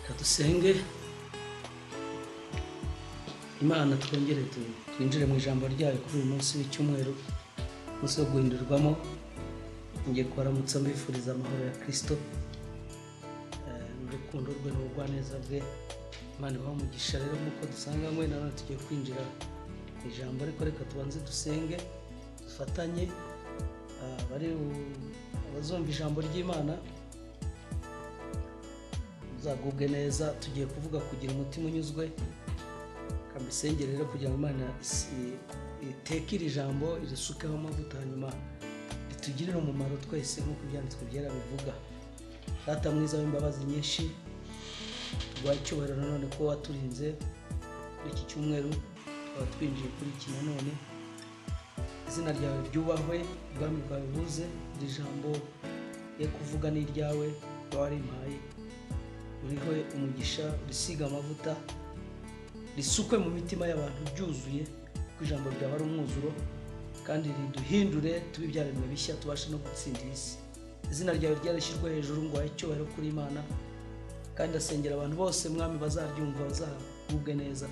Reka dusenge Imana, twongere twinjire mu ijambo ryayo kuri uyu munsi w'icyumweru, umunsi wo guhindurwamo. Ngiye kubaramutsa mbifuriza amahoro ya Kirisito n'urukundo rwe n'ubugwaneza bwe. Imana ibahe umugisha. Rero nk'uko dusanganywe, nanone tugiye kwinjira mu ijambo, ariko reka tubanze dusenge dufatanye. Abazumva ijambo ry'Imana muzagubwe neza. Tugiye kuvuga kugira umutima unyuzwe. Kambisengere rero kugira ngo Imana iteke iri jambo, irisukeho amavuta, hanyuma ritugirire umumaro twese nk'uko Ibyanditswe Byera bivuga. Data mwiza w'imbabazi nyinshi, tuguha icyubahiro nanone ko waturinze muri iki cyumweru, tukaba twinjiye kuri iki nanone. Izina ryawe ryubahwe, ubwami bwawe buze. Iri jambo ye kuvuga ni iryawe, warimpaye, uriho umugisha, urisiga amavuta, risukwe mu mitima y'abantu ryuzuye, kuko ijambo ryawe ari umwuzuro, kandi riduhindure tube ibyaremwe bishya, tubashe no gutsindira isi. Izina ryawe ryarashyirwe hejuru, ngo uhaye icyubahiro kuri Imana. Kandi ndasengera abantu bose, Mwami, bazaryumva bazagubwe neza.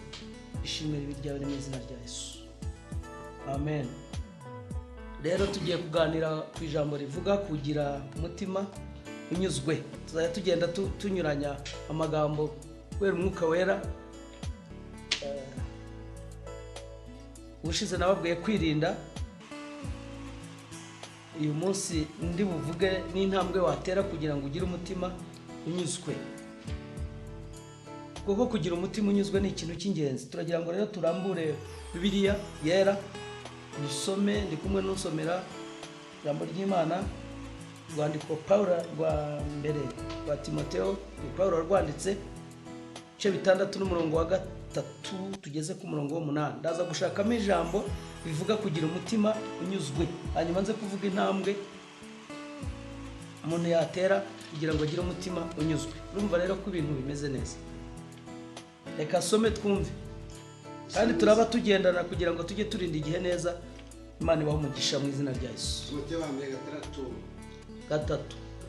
Ishimwe ribe ryawe, ni mu izina rya Yesu, amen. Rero tugiye kuganira ku ijambo rivuga kugira umutima unyuzwe. Tuzajya tugenda tunyuranya amagambo kubera Umwuka Wera. Ubushize nababwiye kwirinda. Uyu munsi ndi buvuge n'intambwe watera kugira ngo ugire umutima unyuzwe, kuko kugira umutima unyuzwe ni ikintu cy'ingenzi. Turagira ngo rero turambure Bibiliya Yera, dusome. Ndi kumwe n'usomera ijambo ry'Imana, rwandiko Pawulo rwa mbere rwa Timoteo, ni Pawulo warwanditse, ibice 6 n'umurongo wa 3 tugeze ku murongo w'8. Ndaza gushakamo ijambo rivuga kugira umutima unyuzwe, hanyuma nze kuvuga intambwe umuntu yatera kugira ngo agire umutima unyuzwe. Urumva rero ko ibintu bimeze neza. Reka asome twumve, kandi turaba tugendana kugira ngo tujye turinda igihe neza. Imana ibahe umugisha mu izina rya Yesu. Timoteyo wa mbere 6. 3.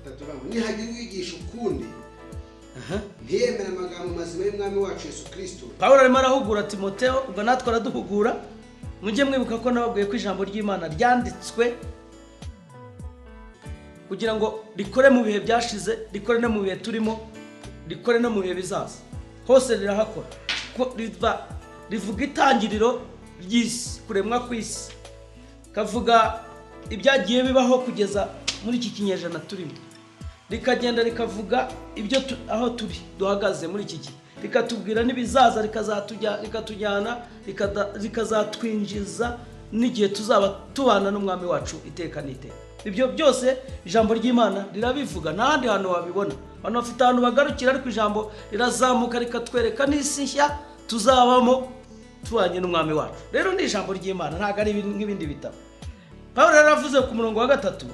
3 bavuga: "Nihagira uwigisha ukundi, ntiyemere amagambo mazima y'Umwami wacu Yesu Kirisito." Pawulo arimo arahugura Timoteo, ubwo natwe araduhugura. Mujye mwibuka ko nababwiye ko ijambo ry'Imana ryanditswe kugira ngo rikore mu bihe byashize, rikore no mu bihe turimo, rikore no mu bihe bizaza, hose rirahakora. Ko rivuga itangiriro ry'isi, kuremwa kw'isi, kavuga ibyagiye bibaho kugeza muri iki kinyejana turimo, rikagenda rikavuga ibyo aho turi duhagaze muri iki gihe, rikatubwira n'ibizaza, rikatujyana, rikazatwinjiza n'igihe tuzaba tubana n'Umwami wacu iteka n'iteka. Ibyo byose ijambo ry'Imana rirabivuga. Nta handi hantu wabibona. Abantu bafite ahantu bagarukira, ariko ijambo rirazamuka rikatwereka n'isi nshya tuzabamo tubanye n'Umwami wacu. Rero ni ijambo ry'Imana, ntabwo ari nk'ibindi bitabo. Pawulo yaravuze ku murongo wa 3.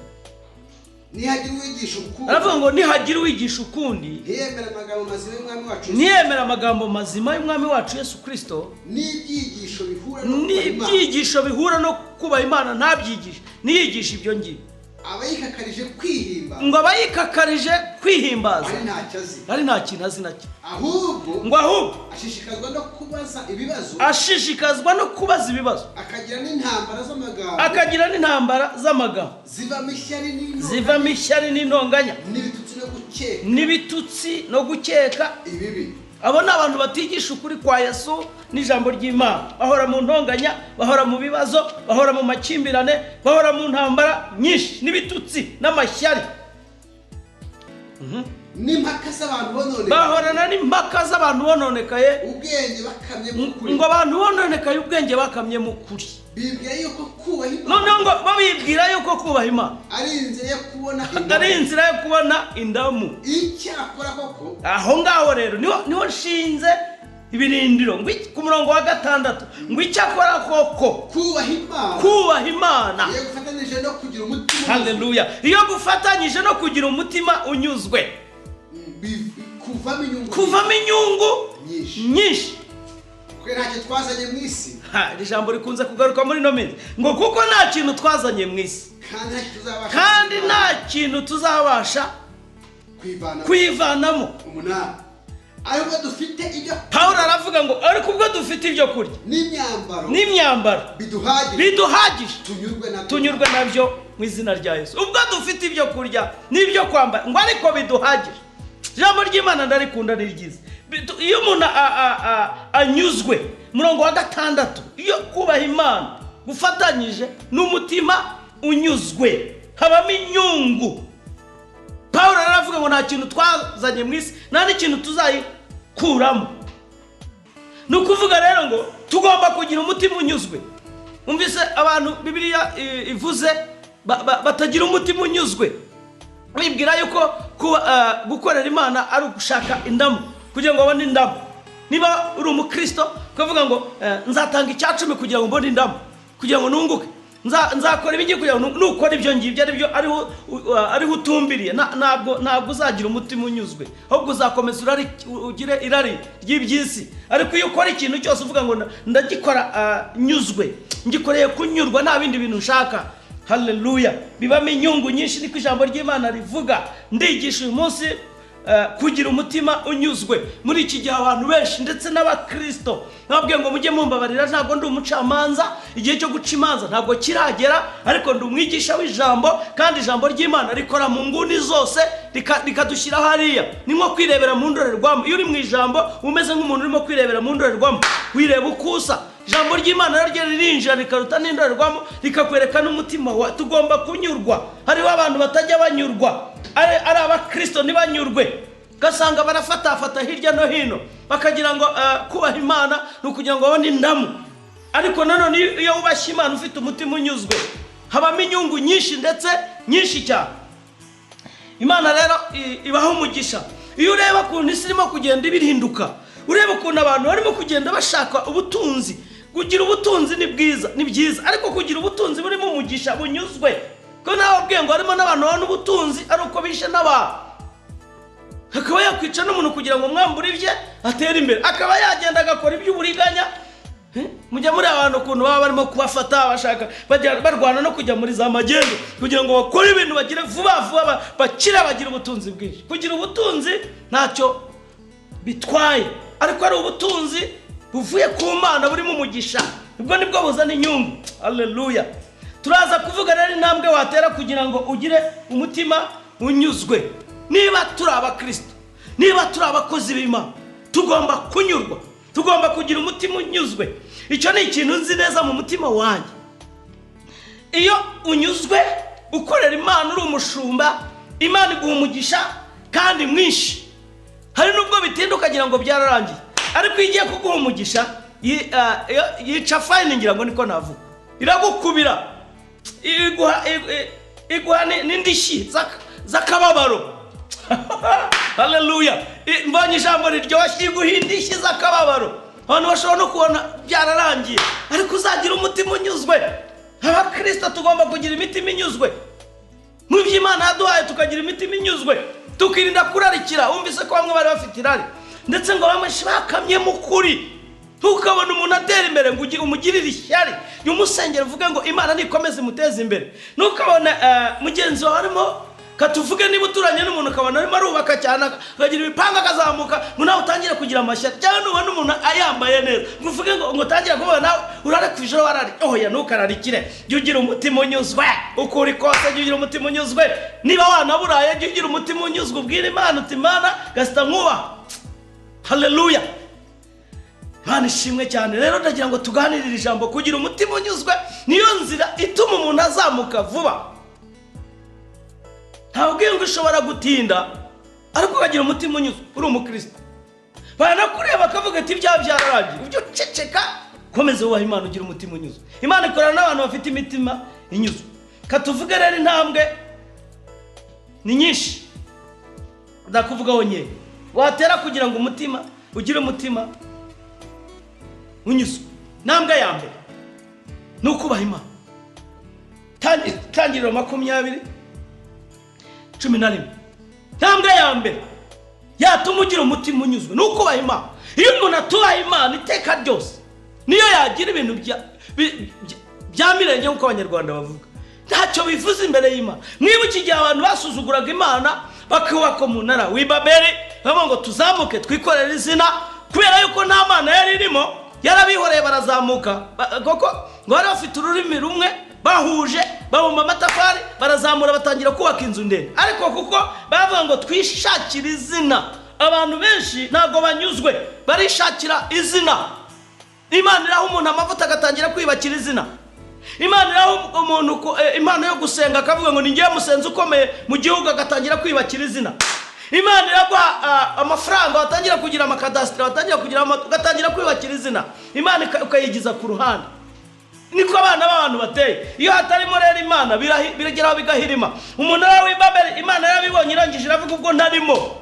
"Nihagira uwigisha ukundi," Aravuga ngo nihagira uwigisha ukundi, "ntiyemere amagambo mazima y'Umwami wacu Yesu," "ntiyemere amagambo mazima y'Umwami wacu Yesu Kirisito," "n'ibyigisho bihura no kubaha Imana," "n'ibyigisho bihura no kubaha Imana ntabyigishe, ntiyigishe ibyo ngibyo," "aba yikakarije kwihimba," ngo aba yikakarije kwihimbaza, "ari ntacyo azi." Ari nta kintu azi nacyo. "Ahubwo," Ngo ahubwo, "ashishikazwa no kubaza ibibazo," "ashishikazwa no kubaza ibibazo," "akagira n'intambara z'amagambo," "akagira n'intambara z'amagambo," "zivamo ishyari n'intonganya," "zivamo ishyari n'intonganya," "n'ibitutsi no gukeka," "n'ibitutsi no gukeka," "ibibi." Abo ni abantu batigisha ukuri kwa Yesu n'ijambo ry'Imana. Bahora mu ntonganya, bahora mu bibazo, bahora mu makimbirane, bahora mu ntambara nyinshi n'ibitutsi n'amashyari. "N'impaka z'abantu bononekaye," Bahorana n'impaka z'abantu bononekaye, "ubwenge bakamye mu kuri." Ngo abantu bononekaye, ubwenge bakamye mu kuri. "Bibwira yuko kubaha Imana," Noneho ngo babibwira yuko kubaha Imana "ari inzira yo kubona ari indamu." inzira yo kubona indamu. "Icyakora koko," Aho ngaho rero niho nshinze ibirindiro. Ngo ku murongo wa 6, ngo icyakora koko, "kubaha Imana," "kubaha Imana," "iyo gufatanije no kugira umutima unyuzwe," Haleluya! "Iyo gufatanyije no kugira umutima unyuzwe," "kuvamo inyungu," "kuvamo inyungu," "nyinshi." "Nyinshi." "Kuko ntacyo twazanye mu isi," Ha, iri jambo rikunze kugaruka muri ino minsi, ngo kuko nta kintu twazanye mu isi, "kandi ntacyo tuzabasha," "kandi nta kintu tuzabasha," "kwivanamo." "kwivanamo." 8. Ariko dufite ibyo. Pawulo aravuga ngo ariko ubwo dufite ibyo kurya n'imyambaro biduhagije, tunyurwe nabyo mu izina rya Yesu. Ubwo dufite ibyo kurya n'ibyo kwambara, ngo ariko biduhagije. Ijambo ry'Imana ndarikunda, ni ryiza. Iyo umuntu anyuzwe, murongo wa 6, iyo kubaha Imana gufatanyije n'umutima unyuzwe habamo inyungu. Pawulo aravuga ngo nta kintu twazanye mu isi, nta n'ikintu tuzayikuramo. Ni ukuvuga rero ngo tugomba kugira umutima unyuzwe. Umvise abantu Bibiliya ivuze batagira umutima unyuzwe, bibwira yuko gukorera Imana ari ugushaka indamu kugira ngo babone indamu. Niba uri umukristo ukavuga ngo nzatanga 10% kugira ngo mbone indamu, kugira ngo nunguke, nzakora ibi ngiye kugira ngo nukora ibyo ngibyo aribyo ariho utumbiriye, ntabwo uzagira umutima unyuzwe, ahubwo uzakomeza ugire irari ry'iby'isi. Ariko iyo ukora ikintu cyose uvuga ngo ndagikora nyuzwe, ngikoreye kunyurwa, nta bindi bintu nshaka, haleluya, bibamo inyungu nyinshi. Niko ijambo ry'Imana rivuga. Ndigisha uyu munsi kugira umutima unyuzwe. Muri iki gihe abantu benshi ndetse n'abakristo nababwiye ngo mujye mumbabarira, ntabwo ndi umucamanza, igihe cyo guca imanza ntabwo kiragera, ariko ndi umwigisha w'ijambo, kandi ijambo ry'Imana rikora mu nguni zose, rikadushyira hariya. Ni nko kwirebera mu ndorerwamo. Iyo uri mu ijambo umeze nk'umuntu urimo kwirebera mu ndorerwamo, wireba uko usa. Ijambo ry'Imana naryo ririnjira rikaruta n'indorerwamo, rikakwereka n'umutima wa. Tugomba kunyurwa. Hariho abantu batajya banyurwa, ari abakristo ntibanyurwe, ugasanga barafatafata hirya no hino, bakagira ngo kubaha Imana ni ukugira ngo babone indamu. Ariko nanone iyo wubashye Imana ufite umutima unyuzwe, habamo inyungu nyinshi, ndetse nyinshi cyane. Imana rero ibaha umugisha. Iyo ureba ukuntu isi irimo kugenda ibirinduka, ureba ukuntu abantu barimo kugenda bashaka ubutunzi. Kugira ubutunzi ni bwiza, ni byiza, ariko kugira ubutunzi burimo umugisha bunyuzwe. Ko nawe abwiye ngo harimo n'abantu babona ubutunzi ari uko bishe n'abantu, akaba yakwica n'umuntu kugira ngo mwambure ibye atere imbere, akaba yagenda agakora iby'uburiganya. Mujya muri abantu ukuntu baba barimo kubafata, bashaka barwana no kujya muri za magendu kugira ngo bakore ibintu bagire vuba vuba, bakire, bagire ubutunzi bwinshi. Kugira ubutunzi ntacyo bitwaye, ariko ari ubutunzi buvuye ku Mana burimo umugisha, ubwo nibwo buzana inyungu. Haleluya. Turaza kuvuga rero intambwe watera kugira ngo ugire umutima unyuzwe. Niba turi abakristo, niba turi abakozi b'Imana, tugomba kunyurwa, tugomba kugira umutima unyuzwe. Icyo ni ikintu nzi neza mu mutima wanjye. Iyo unyuzwe ukorera Imana uri umushumba, Imana iguha umugisha kandi mwinshi. Hari nubwo bitinda ukagira ngo byararangiye, ariko iyo igiye kuguha umugisha yica fayini, ngira ngo niko navuga, iragukubira, iguha n'indishyi z'akababaro. Haleluya. Mbonye ijambo riryoshye, iguha indishyi z'akababaro. Abantu bashobora no kubona byararangiye, ariko uzagira umutima unyuzwe. Abakristo tugomba kugira imitima inyuzwe mu byo Imana yaduhaye, tukagira imitima inyuzwe, tukirinda kurarikira. Wumvise ko bamwe bari bafite irari, ndetse ngo bamwe bakamye mu kuri. Ntukabona umuntu atera imbere ngo umugirire ishyari, jya umusengera uvuge ngo Imana nikomeze imuteze imbere. Ntukabone mugenzi wawe arimo, katuvuge niba uturanye n'umuntu ukabona arimo arubaka cyane, akagira ibipanga akazamuka, ngo nawe utangire kugira amashyari, cyangwa nubona umuntu ayambaye neza ngo uvuge ngo utangire kuvuga nawe urare ku ijoro warari. Oya, ntukararikire, jya ugira umutima unyuzwe uko uri kose, jya ugira umutima unyuzwe. Niba wanaburaye, jya ugira umutima unyuzwe, ubwire Imana uti Imana gasita nkuba. Haleluya. Imana ishimwe cyane. Rero ndagira ngo tuganirire ijambo kugira umutima unyuzwe niyo nzira ituma umuntu azamuka vuba. Ntabwo ngo ushobora gutinda, ariko ukagira umutima unyuzwe uri umukristo, banakureba bakavuga ati ibyaha byararangiye, ujye uceceka, komeza wubaha Imana, ugira umutima unyuzwe. Imana ikorana n'abantu bafite imitima inyuzwe. Katuvuge rero intambwe ni nyinshi, ndakuvugaho nkeya watera kugira ngo umutima ugire umutima unyuzwe. Intambwe ya mbere ni ukubaha Imana. Tangiriro 20:11. Intambwe ya mbere yatuma ugira umutima unyuzwe ni ukubaha Imana. Iyo umuntu atubaha Imana iteka ryose, niyo yagira ibintu bya mirenge nk'uko Abanyarwanda bavuga, ntacyo bivuze imbere y'Imana. Mwibuke igihe abantu basuzuguraga Imana bakubaka umunara w'i Babeli, Bavuga ngo tuzamuke twikorere izina, kubera yuko nta Mana yari irimo, yarabihoreye barazamuka. Koko ngo bari bafite ururimi rumwe, bahuje, babumba amatafari, barazamura, batangira kubaka inzu ndende. Ariko kuko bavuga ngo twishakire izina, abantu benshi ntabwo banyuzwe, barishakira izina. Imana iraha umuntu amavuta agatangira kwiyubakira izina. Imana iraha umuntu impano yo gusenga, akavuga ngo ni ngewe musenzi ukomeye mu gihugu, agatangira kwiyubakira izina. Imana iraguha amafaranga, watangira kugira amakadasitiri, watangira kugira, ugatangira kwiyubakira izina. Imana ukayigiza ku ruhande. Niko abana b'abantu bateye. Iyo hatarimo rero Imana, birageraho bigahirima. Umunara w'i Babeli Imana yarabibonye, irangije iravuga ubwo ntarimo,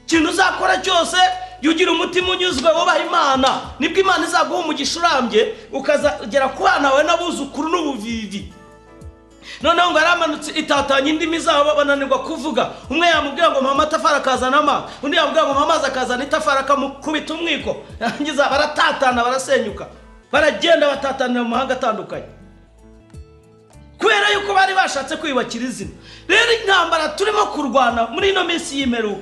ikintu uzakora cyose jya ugira umutima unyuzwe, wubaha Imana, nibwo Imana izaguha umugisha urambye, ukazagera ku bana bawe n'abuzukuru n'ubuvivi. Noneho ngo yaramanutse itatanya indimi zabo, bananirwa kuvuga. Umwe yamubwira ngo mpa amatafari akazana amazi, undi yamubwira ngo mpa amazi akazana itafari, akamukubita umwiko, yarangiza baratatana, barasenyuka, baragenda batatanira mu mahanga atandukanye, kubera yuko bari bashatse kwiyubakira izina. Rero intambara turimo kurwana muri ino minsi y'imperuka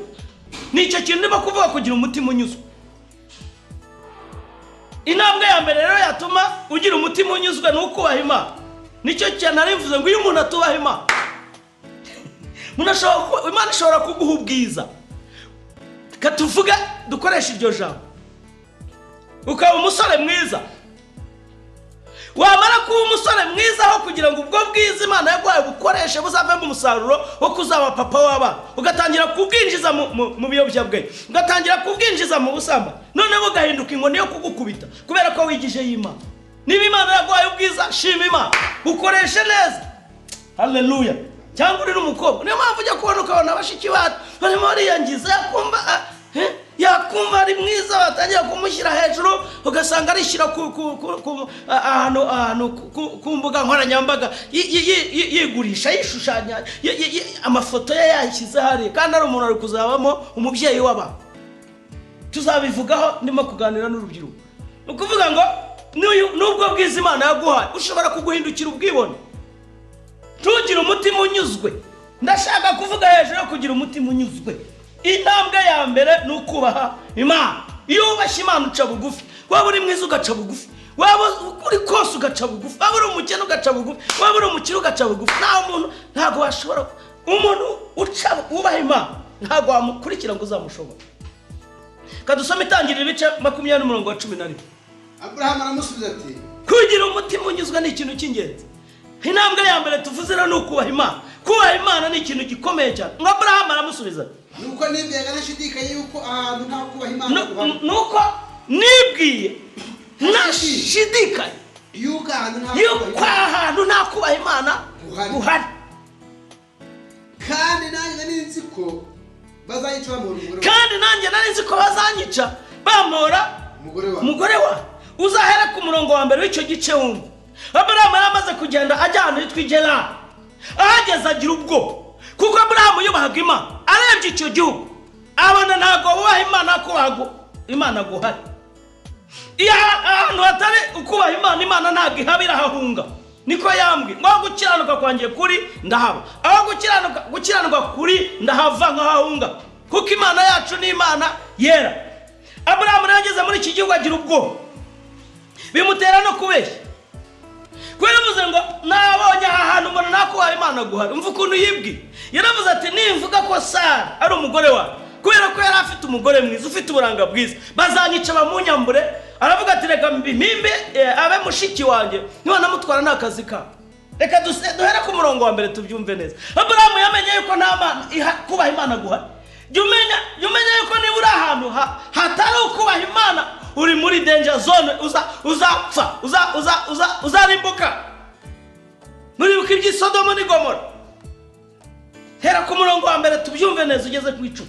ni icyo kintu ndimo kuvuga, kugira umutima unyuzwe. Intambwe ya mbere rero yatuma ugira umutima unyuzwe ni ukubaha Imana. Nicyo cyane nari mvuze ngo iyo umuntu atubaha Imana, Imana ishobora kuguha ubwiza, reka tuvuge dukoreshe iryo jambo, ukaba umusore mwiza. Wamara kuba umusore mwiza, aho kugira ngo ubwo bwiza Imana yaguhaye bukoreshe buzavemo umusaruro wo kuzaba papa w'abana, ugatangira kubwinjiza mu biyobyabwenge, ugatangira kubwinjiza mu busambanyi, noneho bugahinduka inkoni yo kugukubita kubera ko wigije y'Imana. Niba Imana yaguhaye ubwiza, shima Imana, bukoreshe neza. Haleluya! Cyangwa uri n'umukobwa, niyo mpamvu ujya kubona ukabona bashiki bacu barimo bariyangiza, yakumva ari mwiza, batangira kumushyira hejuru, ugasanga arishyira ahantu ku mbuga nkoranyambaga, yigurisha, yishushanya, amafoto ye yayashyize hariya, kandi ari umuntu ari kuzabamo umubyeyi w'abantu. Tuzabivugaho ndimo kuganira n'urubyiruko. Ni ukuvuga ngo nubwo bwiza Imana yaguhaye, ushobora kuguhindukira ubwibone, ntugire umutima unyuzwe. Ndashaka kuvuga hejuru yo kugira umutima unyuzwe. Intambwe ya mbere ni ukubaha Imana. Iyo wubashye Imana uca bugufi. Waba uri mwiza ugaca bugufi, waba uri kose ugaca bugufi, waba uri umukene ugaca bugufi, waba uri umukire ugaca bugufi. Nta muntu, ntabwo washobora, umuntu uca wubaha Imana ntabwo wamukurikira ngo uzamushobore. Kadusome Itangirira ibice 20 umurongo wa 11. Aburahamu aramusubiza ati: Kugira umutima unyuzwe ni ikintu cy'ingenzi. Intambwe ya mbere tuvuze rero ni ukubaha Imana. Kubaha Imana ni ikintu gikomeye cyane. Ngo Aburahamu aramusubiza: Nuko nibwiraga ntashidikanya yuko ahantu nta kubaha Imana guhari. Nuko nibwiye ntashidikanya yuko ahantu nta yuko kubaha Imana ahantu nta kubaha Imana guhari. Guhari. Kandi nanjye nari nzi ko bazayica bamuhora umugore wawe. Kandi nanjye nari nzi ko bazanyica bampora umugore wawe. Umugore wawe. Uzahere ku murongo wa mbere w'icyo gice wumva. Aburahamu yari amaze kugenda ajya ahantu hitwa i Gerari. Ahageze agira ubwoba, kuko Aburahamu yubahaga Imana. Arebye icyo gihugu abona ntabwo bubaha Imana, kubaha Imana guhari. Iyo ahantu hatari ukubaha Imana, Imana ntabwo ihaba, irahahunga. Niko yambwiye ngo aho gukiranuka kwanjye kuri ndahaba, aho gukiranuka kuri ndahava nkahahunga, kuko Imana yacu ni Imana yera. Aburahamu rero ageze muri iki gihugu agira ubwoba, bimutera no kubeshya, kubera yavuze ngo nabonye aha hantu mbona nakubaha Imana guhari. Umva ukuntu yibwiye, yaravuze ati nimvuga ko Sara ari umugore wawe, kubera ko yari afite umugore mwiza ufite uburanga bwiza, bazanyica bamunyambure. Aravuga ati reka mbimimbe abe mushiki wanjye, niba namutwara ni akazi kabo. Reka duhere ku murongo wa mbere tubyumve neza. Aburahamu yamenye yuko nta Mana kubaha Imana guhari. Jya umenya yuko niba uri ahantu hatari ukubaha Imana, uri muri danger zone, uzapfa, uzarimbuka. Muribuka iby'i Sodomo n'i Gomora. Hera ku murongo wa mbere tubyumve neza ugeze ku 10.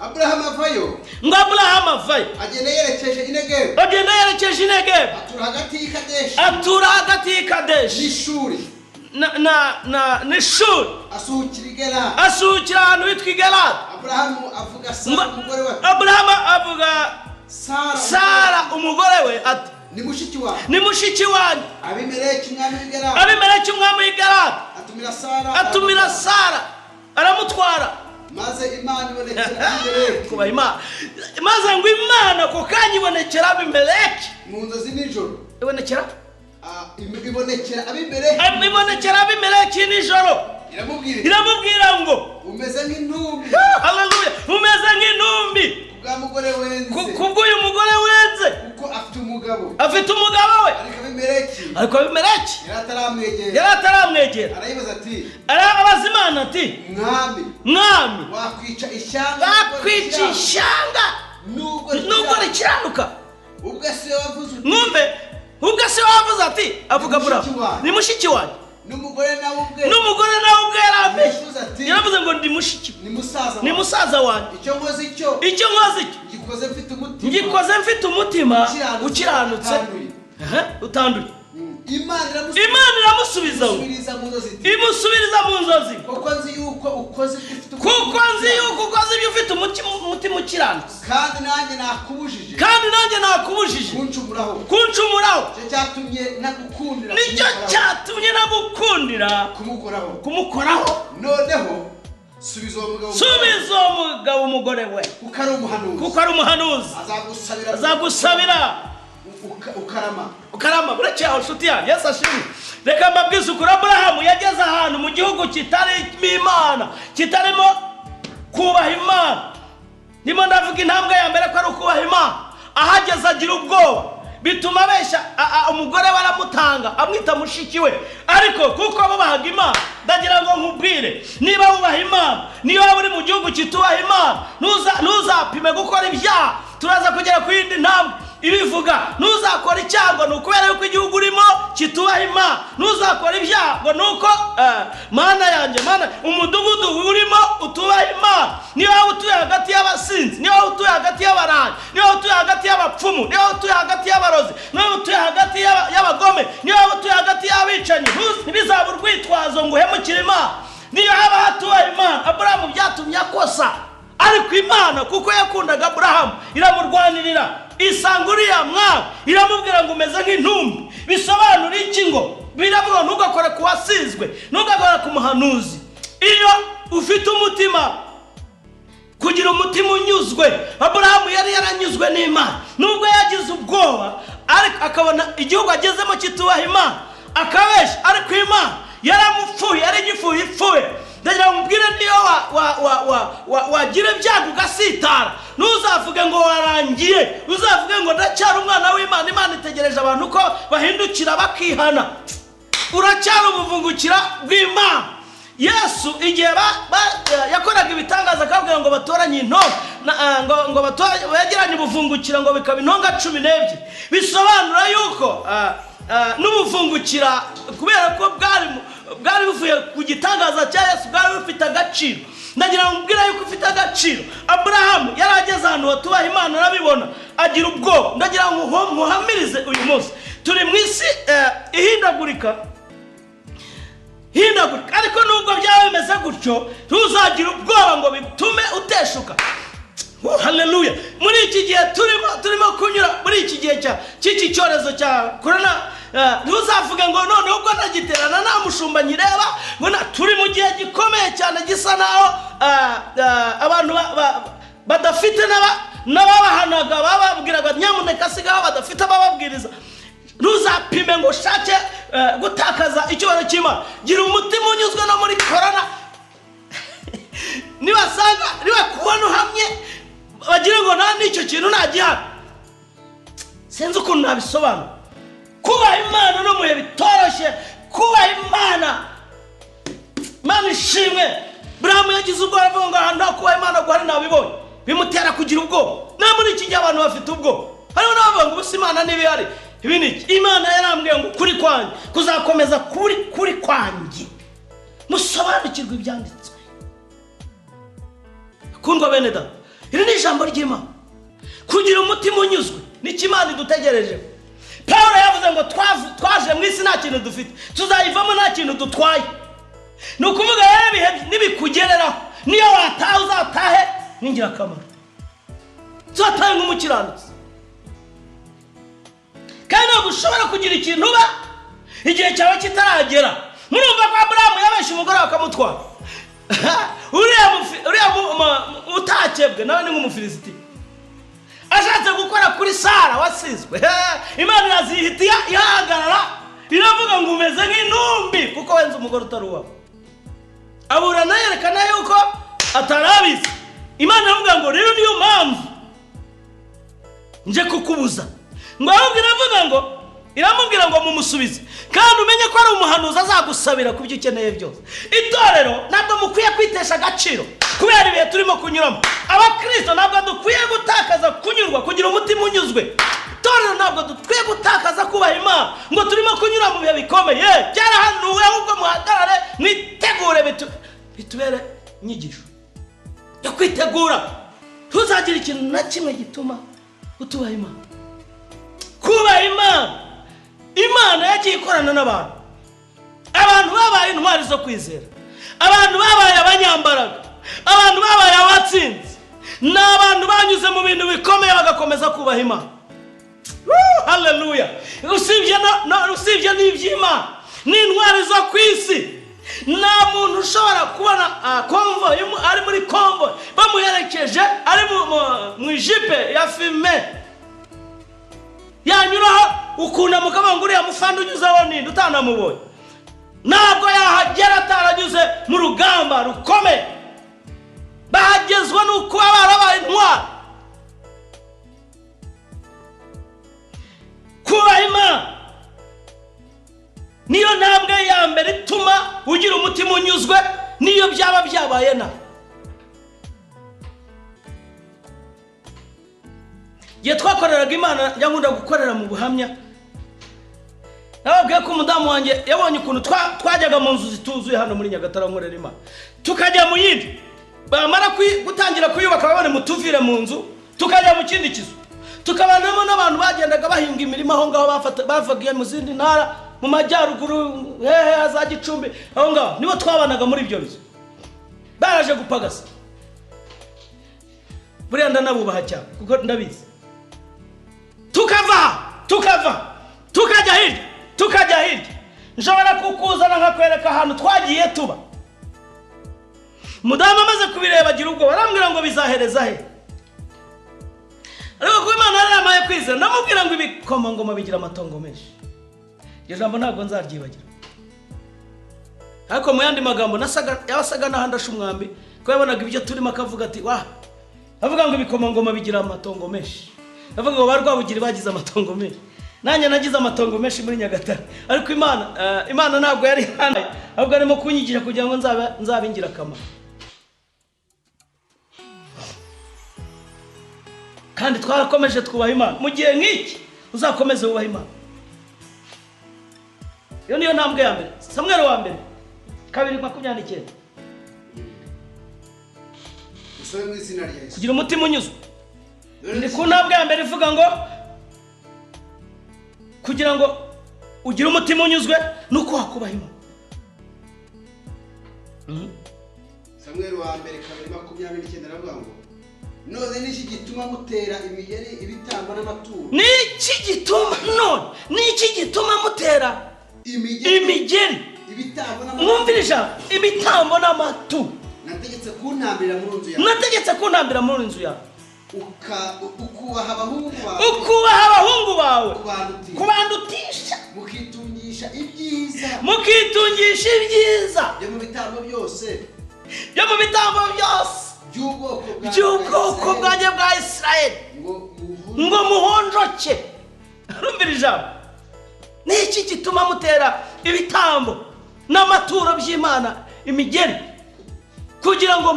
Aburahamu avayo. Ngo Aburahamu avayo. Agenda yerekeje i Negebu. Agenda yerekeje i Negebu. Atura hagati y'i Kadeshi Atura hagati y'i Kadeshi n'Ishuri. na n'Ishuri. Asuhukira i Gerari. Asuhukira ahantu hitwa i Gerari. Aburahamu avuga Sara umugore we. Aburahamu avuga Sara. Sara umugore we ati: Ni mushiki wawe. Ni mushiki wanjye. Abimeleki umwami w'i Gerari Abimeleki umwami w'i Gerari atumira Sara. Atumira Sara, aramutwara. Maze Imana ibonekera Abimeleki Kubaha Imana. Maze ngo Imana ako kanya ibonekera Abimeleki mu nzozi nijoro. Ibonekera Ibonekera Abimeleki. Ibonekera Abimeleki nijoro. Iramubwira iti, Iramubwira ngo umeze nk'intumbi Haleluya, umeze nk'intumbi kubwa mugore wenze, kubw'uyu mugore wenze, kuko afite umugabo. Afite umugabo we. Ariko Abimeleki Ariko Abimeleki yari ataramwegera. Yari ataramwegera. Arayibaza ati, Arabaza Imana ati, Mwami, Mwami, wakwica ishyanga bakwica ishyanga nubwo nubwo rikiranuka? Ubwo se wavuze uti, Mwumve, ubwo se wavuze ati, avuga Ni mushiki Aburahamu, wanjye. Ni mushiki wanjye. N'umugore nawe ubwe N'umugore nawe ubwe yarambeshye. Yaravuze ati, Yaravuze ngo ndi mushiki, ni musaza ni wanjye. musaza wanjye. Icyo nkoze icyo Icyo nkoze icyo ngikoze mfite umutima ngikoze mfite umutima ukiranutse, ukiranutse, utanduye. Aha, utanduye. Imana iramusubiza, Imana iramusubiza ngo, imusubiriza mu nzozi iti, imusubiriza mu nzozi, kuko nzi yuko ukoze ibyo ufite umutima kuko nzi yuko ukoze ibyo ufite umutima ukiranutse, kandi nanjye nakubujije kandi nanjye nakubujije kuncumuraho. Kuncumuraho. Nicyo cyatumye nagukundira Nicyo kumukoraho. cyatumye nagukundira Kumukoraho. Kumukoraho. Noneho subiza uwo mugabo, Subiza uwo mugabo umugore we, kuko ari umuhanuzi, kuko ari umuhanuzi, azagusabira, azagusabira, ukarama. Ukarama. Burekeye aho, nshuti yanjye, Yesu ashimwe. Reka mbabwize ukuri, Aburahamu yageze ahantu mu gihugu kitarimo Imana, kitarimo kubaha Imana. Ndimo ndavuga intambwe ya mbere ko ari ukubaha Imana. Ahageze agira ubwoba, bituma abeshya umugore we, aramutanga, amwita mushiki we. Ariko kuko bubahaga Imana, ndagira ngo nkubwire, niba wubaha Imana, niba waba uri mu gihugu kitubaha Imana, ntuzapime gukora ibyaha. Turaza kugera ku yindi ntambwe ibivuga. Ntuzakora icyaha ngo ni ukubera yuko igihugu urimo kitubaha Imana. Ntuzakora ibyaha ngo ni uko mana yanjye, mana, umudugudu urimo utubaha Imana. Niba waba utuye hagati y'abasinzi, niba waba utuye hagati y'abarangi, niba waba utuye hagati y'abapfumu, niba waba utuye hagati y'abarozi, niba waba utuye hagati y'abagome, niba waba utuye hagati y'abicanyi, ntibizabe urwitwazo ngo uhemukire Imana. Niyo haba hatubaha Imana, Aburahamu byatumye akosa, ariko Imana, kuko yakundaga Aburahamu, iramurwanirira, isanga uriya mwami, iramubwira ngo umeze nk'intumbi. Bisobanura iki? Ngo biravuga ngo ntugakore ku wasizwe, ntugakore ku muhanuzi. Iyo ufite umutima, kugira umutima unyuzwe, Aburahamu yari yaranyuzwe n'Imana. Nubwo yagize ubwoba, ariko akabona igihugu agezemo kitubaha Imana, akabeshya, ariko Imana yaramupfuye, yari igifuye ipfuye. Ndagira ngo mubwire, niyo wagira ibyago ugasitara, ntuzavuge ngo warangiye, uzavuge ngo ndacyari umwana w'Imana. Imana itegereje abantu ko bahindukira bakihana. Uracyari ubuvungukira bw'Imana. Yesu igihe yakoraga ibitangaza, akabwira ngo batoranye intonga ngo begeranye ubuvungukira, ngo bikaba intonga 12, bisobanura yuko n'ubuvungukira, kubera ko bwari buvuye ku gitangaza cya Yesu, bwari bufite agaciro. Ndagira ngo mbwire yuko ufite agaciro. Aburahamu yari ageze ahantu batubaha Imana, arabibona, agira ubwoba. Ndagira ngo nkuhamirize uyu munsi, turi mu isi ihindagurika hindagurika, ariko nubwo byaba bimeze gutyo, ntuzagire ubwoba ngo bitume uteshuka. Oh, haleluya! Muri iki gihe turimo kunyura muri iki gihe cy'iki cyorezo cya korona, ntuzavuge ngo noneho ubwo ntagiterana, nta mushumba nyireba, ngo turi mu gihe gikomeye cyane, gisa naho abantu badafite n'ababahanaga, bababwiraga nyamuneka sigaho, badafite abababwiriza. Ntuzapime ngo ushake gutakaza icyubahiro cy'Imana. Gira umutima unyuzwe no muri korona. Nibasanga nibakubona uhamye, bagire ngo nta n'icyo kintu ntagihana. Sinzi ukuntu nabisobanura. Kubaha Imana no mu bihe bitoroshye, kubaha Imana, Imana ishimwe. Burahamu yagize ubwoba, aravuga ngo ahantu nta kubaha Imana guhari nabibonye, bimutera kugira ubwoba. No muri iki gihe abantu bafite ubwoba, hariho n'abavuga ngo ubusa Imana niba ihari, ibi ni iki? Imana yarambwiye ngo kuri kwanjye kuzakomeza kuri kwanjye. Musobanukirwe ibyanditswe. Kundwa bene data, iri ni ijambo ry'Imana. Kugira umutima unyuzwe nicyo Imana idutegereje. Paul yavuze ngo twaje mu isi nta kintu dufite, tuzayivamo nta kintu dutwaye. Ni ukuvuga rero ibihe nibikugereraho, niyo wataha uzatahe nk'ingirakamaro, uzatahe nk'umukiranutsi. Kandi ntabwo ushobora kugira ikintu uba igihe cyawe kitaragera. Murumva ko Aburahamu yabeshye umugore bakamutwara. Uriya utakebwe nawe ni nk'umufilisiti, ashatse gukora kuri Sara wasizwe. Imana irazihita ihagarara, iravuga ngo umeze nk'intumbi kuko wenze umugore utari uwawe. Aburana yerekana yuko atarabizi. Imana iravuga ngo rero niyo mpamvu nje kukubuza. Ngo ahubwo iravuga ngo, iramubwira ngo mumusubize, kandi umenye ko ari umuhanuzi azagusabira ku byo ukeneye byose. Itorero ntabwo mukwiye kwitesha agaciro kubera ibihe turimo kunyuramo. Abakristo ntabwo dukwiye gutakaza kunyurwa, kugira umutima unyuzwe. Itorero ntabwo dukwiye gutakaza kubaha Imana ngo turimo kunyura mu bihe bikomeye. Byarahanuwe, ahubwo muhagarare mwitegure, bitubere inyigisho yo kwitegura. Tuzagira ikintu na kimwe gituma utubaha Imana. Kubaha Imana, Imana yagiye ikorana n'abantu. Abantu babaye intwari zo kwizera, abantu babaye abanyambaraga, abantu babaye abatsinzi, ni abantu banyuze mu bintu bikomeye bagakomeza kubaha Imana. Haleluya! Usibye n'iby'Imana, ni intwari zo ku isi. Nta muntu ushobora kubona convoy, ari muri convoy bamuherekeje, ari mu ijipe ya fumé, yanyuraho ukunama ukavuga ngo uriya mufande unyuzeho ninde utanamubonye. Ntabwo yahagera ataranyuze mu rugamba rukomeye. Bahagezwa n'uko barabaye intwari. Kubaha Imana niyo ntambwe ya mbere ituma ugira umutima unyuzwe, niyo byaba byabaye nabi. Igihe twakoreraga Imana, njya nkunda gukorera mu buhamya. Nababwiye ko umudamu wanjye yabonye ukuntu twajyaga mu nzu zituzuye hano muri Nyagatare nkorera Imana, tukajya mu yindi, bamara gutangira kuyubaka babone mutuvire mu nzu, tukajya mu kindi kizu, tukabanamo n'abantu bagendaga bahinga imirima aho ngaho, bavaga mu zindi ntara, mu majyaruguru, hehe za Gicumbi, aho ngaho nibo twabanaga muri ibyo bizu, baraje gupagasa. Buriya ndanabubaha cyane kuko ndabizi. Tukava tukajya hirya, tukajya hirya. Nshobora kukuzana nkakwereka ahantu twagiye tuba. Mudamu amaze kubireba agira ubwoba, arambwira ngo bizahereza he. Ariko kuba Imana yaramaye kwizera, ndamubwira ngo ibikomangoma bigira amatongo menshi. Iryo jambo ntabwo nzaryibagira. Ariko mu yandi magambo yasaga n'ahandi asha umwambi, ko yabonaga ibyo turimo akavuga ati wa, avuga ngo ibikomangoma bigira amatongo menshi. Avuga ngo ba Rwabugiri bagize amatongo menshi. Nanjye nagize amatongo menshi muri Nyagatare. Ariko Imana ntabwo yari hano, ahubwo arimo kunyigisha kugira ngo nzabe ingirakamaro. Kandi twarakomeje twubaha Imana. Mu gihe nk'iki uzakomeze wubaha Imana. Iyo niyo ntambwe ya mbere. Samweli wa mbere 2:29. Usome mu izina rya Yesu. Kugira umutima unyuzwe. Ni ku ntambwe ya mbere ivuga ngo kugira ngo ugire umutima unyuzwe nuko wakubaha Imana. Samweli wa mbere 2:29 aravuga ngo none niki gituma mutera imigeri ibitambo n'amaturo? Niki gituma none niki gituma mutera imigeri ibitambo n'amaturo? Mwumvire ibitambo n'amaturo. Nategetse kuntambira muri nzu yawe. Nategetse kuntambira muri nzu yawe. Ukubaha abahungu bawe. Ukubaha abahungu bawe. Kubandutisha. Mukitungisha ibyiza. Mukitungisha ibyiza. Byo mu bitambo byose. Byo mu bitambo byose. By'ubwoko bwanjye bwa Israeli. Ngo muhonjoke. Urumvira ijambo. Niki gituma mutera ibitambo n'amaturo by'Imana imigeri kugira ngo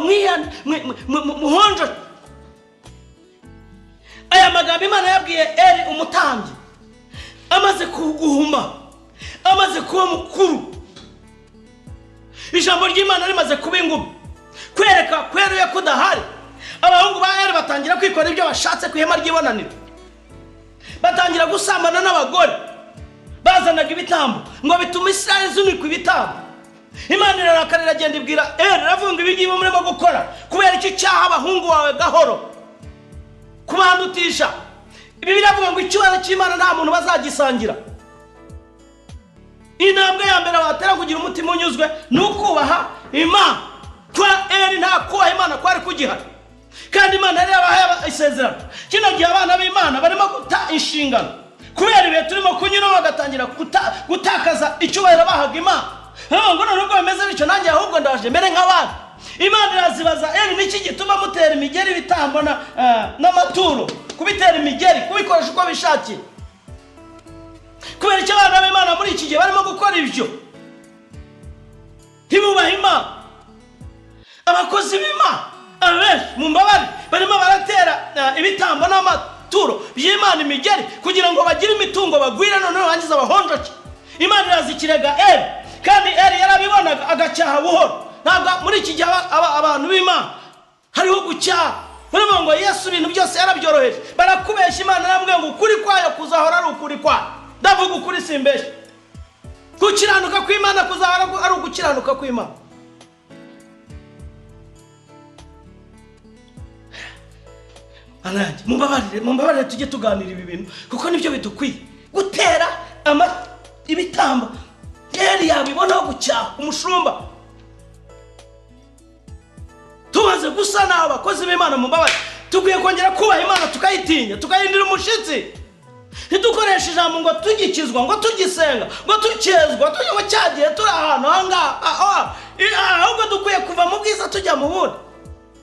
muhonjoke? Aya magambo Imana yabwiye Eli umutambyi amaze kuguhuma, amaze kuba mukuru, ijambo ry'Imana rimaze kuba ingumu, kwereka kweruye ko udahari. Abahungu ba Eli batangira kwikora ibyo bashatse ku ihema ry'ibonaniro, batangira gusambana n'abagore, bazanaga ibitambo ngo bitume Israeli izunikwa ibitambo. Imana irarakara iragenda ibwira Eli, iravuga ibi ngibi murimo gukora kubera iki cyaha abahungu bawe gahoro kubandutisha. Ibi biravuga ngo icyubahiro cy'Imana nta muntu bazagisangira. Intambwe ya mbere watera kugira umutima unyuzwe ni ukubaha Imana. Kwa Eli nta kubaha Imana kwari kugihari, kandi Imana yari yabahaye isezerano. Kino gihe abana b'Imana barimo guta inshingano kubera ibihe turimo kunyuramo, bagatangira gutakaza icyubahiro bahaga Imana. Ngo none ubwo bimeze bityo, nanjye ahubwo ndaje mere nk'abandi. Imana irazibaza Eli, niki gituma mutera imigeri ibitambo n'amaturo, kubitera imigeri, kubikoresha uko bishakiye? Kubera icyo abana b'Imana muri iki gihe barimo gukora ibyo, ntibubahe Imana. Abakozi b'Imana abenshi mu mbabare barimo baratera ibitambo n'amaturo by'Imana imigeri kugira ngo bagire imitungo bagwire, noneho bangiza abahonjoke. Imana irazikirega Eli, kandi Eli yarabibonaga agacyaha buhoro. Ntabwo muri iki gihe abantu b'Imana hariho gucyaha. Baravuga ngo Yesu ibintu byose yarabyoroheje, barakubeshya. Imana yarambwiye ngo ukuri kwayo kuzahora ari ukuri kwayo. Ndavuga ukuri simbeshya. Gukiranuka kw'Imana kuzahora ari ugukiranuka kw'Imana. Ananjye mumbabarire tujye tuganira ibi bintu kuko nibyo bidukwiye. Gutera ibitambo Eli yabibonaho gucyaha umushumba. Tumaze gusa naho abakozi b'Imana, mumbabarire, tukwiye kongera kubaha Imana, tukayitinya, tukayindira umushitsi. Ntidukoreshe ijambo ngo tugikizwa, ngo tugisenga, ngo tukezwa, tujye ngo cyagiye turi ahantu ahangaha, ahubwo dukwiye kuva mu bwiza tujya mu bundi.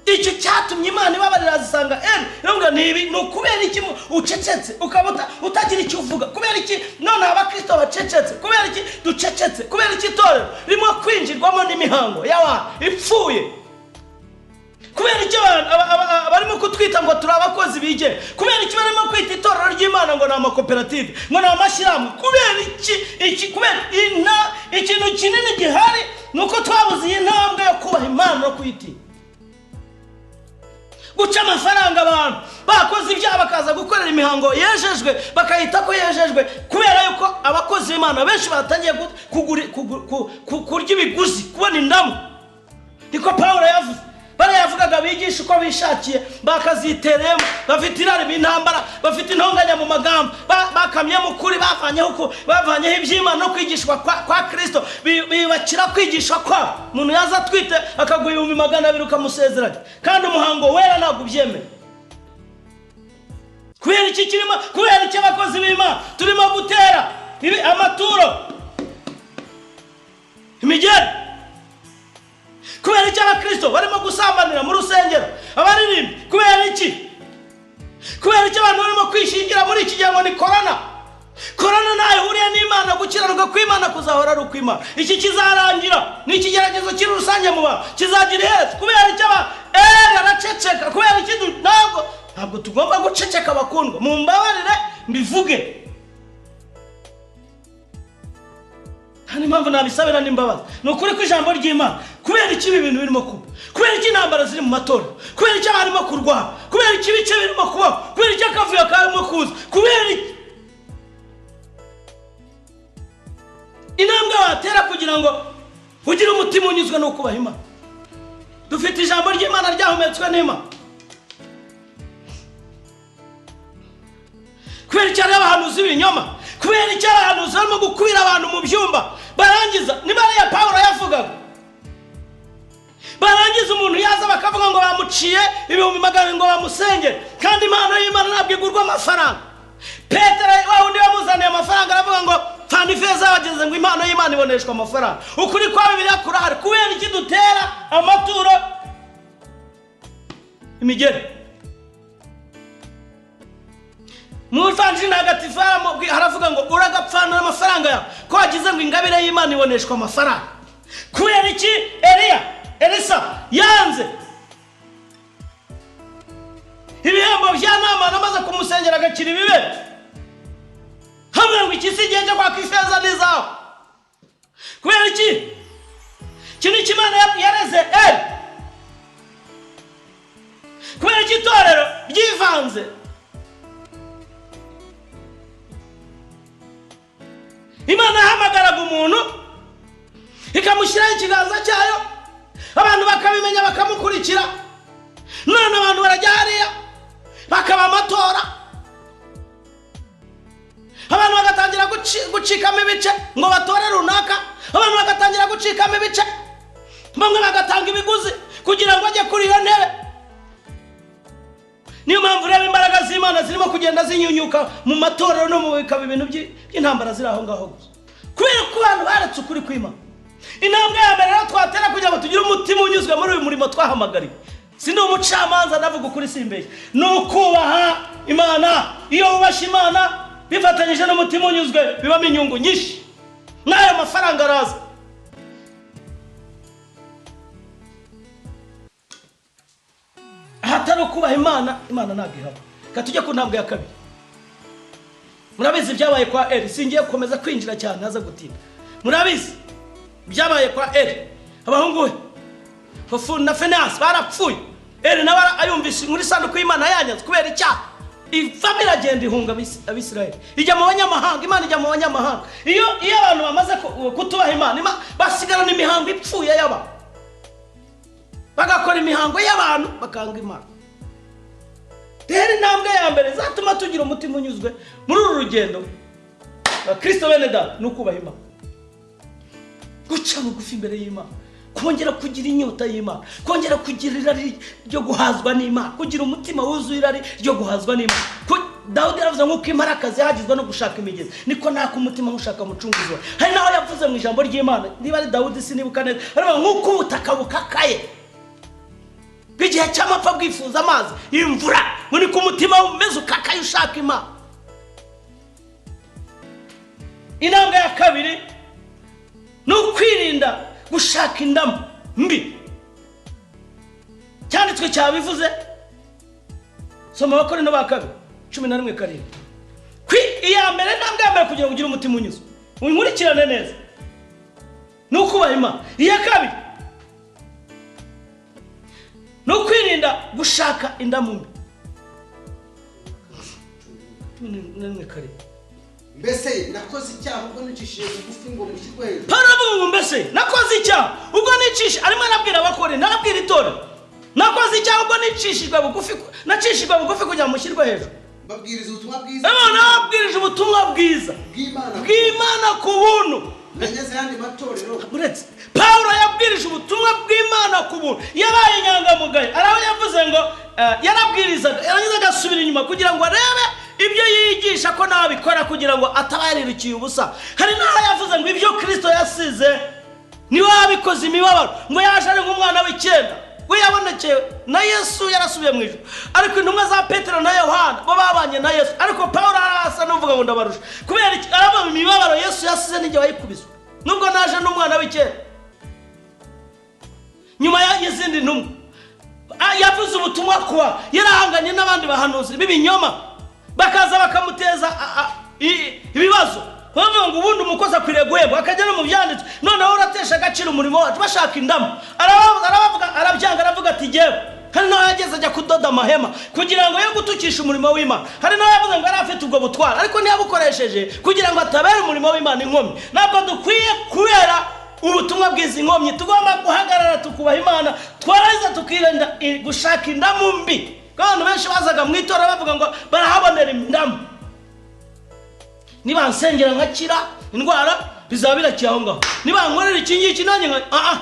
Icyo cyatumye Imana ibabarira zisanga Eli, iravuga ntibi ni ukubera iki ucecetse ukaba utagira icyo uvuga? Kubera iki none abakristo bacecetse? Kubera iki ducecetse? Kubera iki itorero ririmo kwinjirwamo n'imihango y'abantu ipfuye? Kubera iki barimo kutwita ngo turi abakozi bige? Kubera iki barimo kwita itorero ry'Imana ngo ni amakoperative, ngo ni amashyirahamwe? Kubera iki kubera ikintu kinini gihari ni uko twabuze iyi ntambwe yo kubaha Imana no kuyitinya. Guca amafaranga abantu bakoze ibyaha bakaza gukorera imihango yejejwe, bakayita ko yejejwe, kubera yuko abakozi b'Imana benshi batangiye kurya ibiguzi, kubona indamu. Niko Pawulo yavuze. Bariya yavugaga bigisha uko bishakiye, bakaziteremo, bafite irari b'intambara, bafite intonganya mu magambo, bakamye mu kuri, bavanyeho iby'Imana no kwigishwa kwa Kristo, bibakira kwigishwa kwabo. Umuntu yaza atwite akaguha 200,000 ukamusezeranya, kandi umuhango wera ntabwo ubyemera. Kubera iki kirimo? Kubera iki abakozi b'Imana turimo gutera amaturo imigeri? Kubera iki abakristo barimo gusambanira mu rusengero, abaririmbi? Kubera iki? Kubera iki abantu barimo kwishingira muri iki gihe ngo ni korona? Korona ntayo ihuriye n'Imana. Gukiranuka kw'Imana kuzahora ari ukw'Imana. Iki kizarangira, ni ikigeragezo kiri rusange mu bantu, kizagira iherezo. Kubera iki Eli araceceka? Kubera iki ntabwo tugomba guceceka bakundwa? Mumbabarire mbivuge, nta n'impamvu nabisabira n'imbabazi. Ni ukuri kw'ijambo ry'Imana. Kubera iki ibi bintu birimo kuba? Kubera iki intambara ziri mu matorero? Kubera iki abarimo kurwana? Kubera iki ibice birimo kubaho? Kubera iki akavuyo karimo kuza? Kubera iki intambwe watera kugira ngo ugire umutima unyuzwe no kubaha Imana? Dufite ijambo ry'Imana ryahumetswe n'Imana. Kubera iki hariho abahanuzi b'ibinyoma? Kubera iki abahanuzi barimo gukwira abantu mu byumba barangiza, niba ariya Pawulo yavugaga, barangiza umuntu yaza bakavuga ngo bamuciye 200,000 ngo bamusengere, kandi impano y'Imana ntabwo igurwa amafaranga. Petero wa wundi wamuzaniye amafaranga aravuga ngo pfana ifeza bageze ngo impano y'Imana iboneshwa amafaranga. Ukuri kwa Bibiliya kurahari. Kubera iki dutera amaturo imigeri? Mu Ivanjiri ntagatifu haravuga ngo uragapfana amafaranga yawe ko wagize ngo ingabire y'Imana iboneshwa amafaranga. Kubera iki Elisa yanze ibihembo bya Namani amaze kumusengera agakira ibibembe? Hamwe ngo iki si igihe cyo kwaka ifeza n'izahabu. Kubera iki? Iki ni Imana yareze Eli. Kubera iki itorero ryivanze? Imana yahamagaraga umuntu ikamushyiraho ikiganza cyayo, abantu bakabimenya bakamukurikira. None abantu barajya hariya bakaba amatora, abantu bagatangira gucikamo ibice ngo batore runaka, abantu bagatangira gucikamo ibice, bamwe bagatanga ibiguzi. Kugira ngo ajye kuri iyo ntebe. Niyo mpamvu rero imbaraga z'Imana zirimo kugenda zinyunyuka mu matorero no mu bikaba ibintu by'intambara ziri aho ngaho gusa, kubera ko abantu baretse ukuri kw'Imana. Intambwe ya mbere rero twatera kugira ngo tugire umutima unyuzwe muri uyu murimo twahamagariwe, si ndi umucamanza, ndavuga ukuri simbeshye, ni ukubaha Imana. Iyo wubashye Imana bifatanyije n'umutima unyuzwe, bibamo inyungu nyinshi, n'ayo mafaranga araza. Ahatari ukubaha Imana, Imana ntabwo ihaba. Reka tujye ku ntambwe ya kabiri. Murabizi ibyabaye kwa Eli, singiye gukomeza kwinjira cyane haza gutinda. Murabizi ibyabaye kwa Eli, abahungu be Hofuni na Finehasi barapfuye. Eli nawe ayumvise inkuru isanduku y'Imana yanyaze kubera icyaha, ivamo iragenda ihunga Abisirayeli, ijya mu banyamahanga. Imana ijya mu banyamahanga. Iyo abantu bamaze kutubaha Imana, basigarana imihango ipfuye y'abantu, bagakora imihango y'abantu, bakanga Imana. Rero intambwe ya mbere zatuma tugira umutima unyuzwe muri uru rugendo Kristo bene data ni ukubaha Imana, guca bugufi imbere y'Imana, kongera kugira inyota y'Imana, kongera kugira irari ryo guhazwa n'Imana, kugira umutima wuzuye irari ryo guhazwa n'Imana. Dawudi yaravuze nk'uko imparakazi yahagizwa no gushaka imigezi, niko naka umutima ushaka umucunguzi wawe. Hari naho yavuze mu ijambo ry'Imana, niba ari Dawudi sinibuka neza, aravuga nk'uko ubutaka bukakaye bw'igihe cy'amapfa bwifuza amazi imvura, ngo niko umutima umeze ukakaye ushaka Imana. Intambwe ya kabiri ni ukwirinda gushaka indamu mbi. Cyanditswe cyabivuze, soma Abakorinto ba kabiri 11:7. Iya mbere, intambwe ya mbere kugira ngo ugire umutima unyuzwe, unkurikirane neza, ni ukubaha Imana. Iya kabiri ni ukwirinda gushaka indamu mbi. 11:7. Mbese nakoze icyaha ubwo nicishije bugufi ngo mushyirwe hejuru? Pawulo aravuga ngo mbese nakoze icyaha ubwo nicishije, arimo arabwira Abakorinto, arabwira itorero, nakoze icyaha ubwo nicishijwe bugufi, nacishijwe bugufi kugira ngo mushyirwe hejuru. Babwiriza ubutumwa bwiza. Imana babwirije ubutumwa bwiza bw'Imana ku buntu. Nageze yandi matorero. Uretse Pawulo yabwirije ubutumwa bw'Imana ku buntu, yabaye inyangamugayo. Araho yavuze ngo yarabwirizaga, yarangiza agasubira inyuma kugira ngo arebe ibyo yigisha ko nabikora, kugira ngo ataba yarirukiye ubusa. Hari n'aho yavuze ngo ibyo Kristo yasize niwe wabikoze imibabaro, ngo yaje ari nk'umwana w'icyenda, we yabonekeye na Yesu yarasubiye mu ijuru, ariko intumwa za Petero na Yohana bo babanye na Yesu, ariko Pawulo arasa n'uvuga ngo ndabarusha. Kubera iki? Aravuga imibabaro Yesu yasize n'igihe wayikubiswe, nubwo naje n'umwana w'icyenda nyuma y'izindi ntumwa. Yavuze ubutumwa kuba yarahanganye n'abandi bahanuzi b'ibinyoma, bakaza bakamuteza ibibazo, bavuga ngo ubundi umukozi akwiriye guhembwa, akajya no mu byanditswe, noneho uratesha agaciro umurimo wacu, bashaka indamu. Arabavuga, arabyanga, aravuga ati jyewe. Hari naho yageze ajya kudoda amahema kugira ngo yo gutukisha umurimo w'Imana. Hari naho yavuze ngo yari afite ubwo butwara, ariko ntiyabukoresheje kugira ngo atabere umurimo w'Imana inkomyi. Ntabwo dukwiye kubera ubutumwa bwiza inkomyi, tugomba guhagarara tukubaha Imana, twarangiza tukirinda gushaka indamu mbi. Abantu benshi bazaga mu itora bavuga ngo barahabonera indamu, niba nsengera nkakira indwara bizaba birakiye aho ngaho, niba nkorera iki ngiki nanjye nka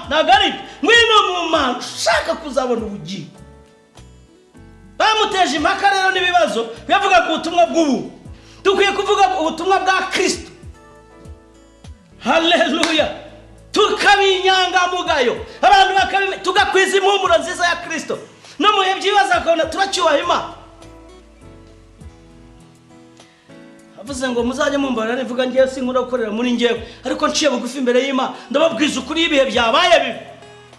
ntabwo ari ibyo. Ngwino mu Mana ushaka kuzabona ubugingo. Bamuteje impaka rero n'ibibazo, bivuga ku butumwa bw'ubu. Dukwiye kuvuga ubutumwa bwa Kristo. Haleluya. Tukaba inyangamugayo, abantu bakabimenya, tugakwiza impumuro nziza ya Kristo. No mu bihe by'ibibazo bakabona turacyubaha Imana. Avuze ngo muzajye mumbarira nivuga ngewe sinkunda gukorera muri ngewe, ariko nciye bugufi imbere y'Imana, ndababwiza ukuri ibihe byabaye bibi,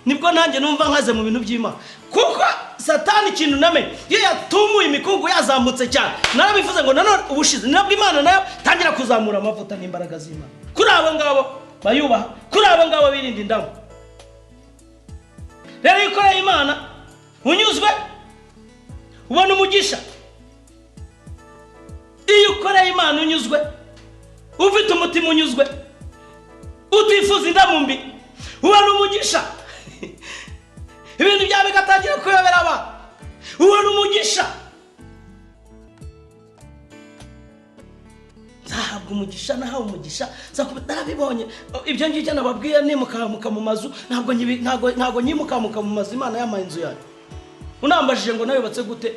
nibwo nanjye numva nkaze mu bintu by'Imana. Kuko Satani ikintu namenye, iyo yatumuye imikungu yazamutse cyane, narabivuze ngo nanone ubushize nabwo Imana nayo tangira kuzamura amavuta n'imbaraga z'Imana kuri abo ngabo bayubaha, kuri abo ngabo birinda indamu. Rero iyo ukoreye Imana unyuzwe ubona umugisha. Iyo ukoreye Imana unyuzwe, ufite umutima unyuzwe, utifuza indamu mbi, ubona umugisha. Ibintu byawe bigatangira kuyobera abantu, ubona umugisha. Nzahabwa umugisha, nahawe umugisha, narabibonye. Ibyo ngibyo nababwiye nimukamuka mu mazu, ntabwo nyimukamuka mu mazu. Imana yampaye inzu yanjye. Unambajije ngo nayubatse gute,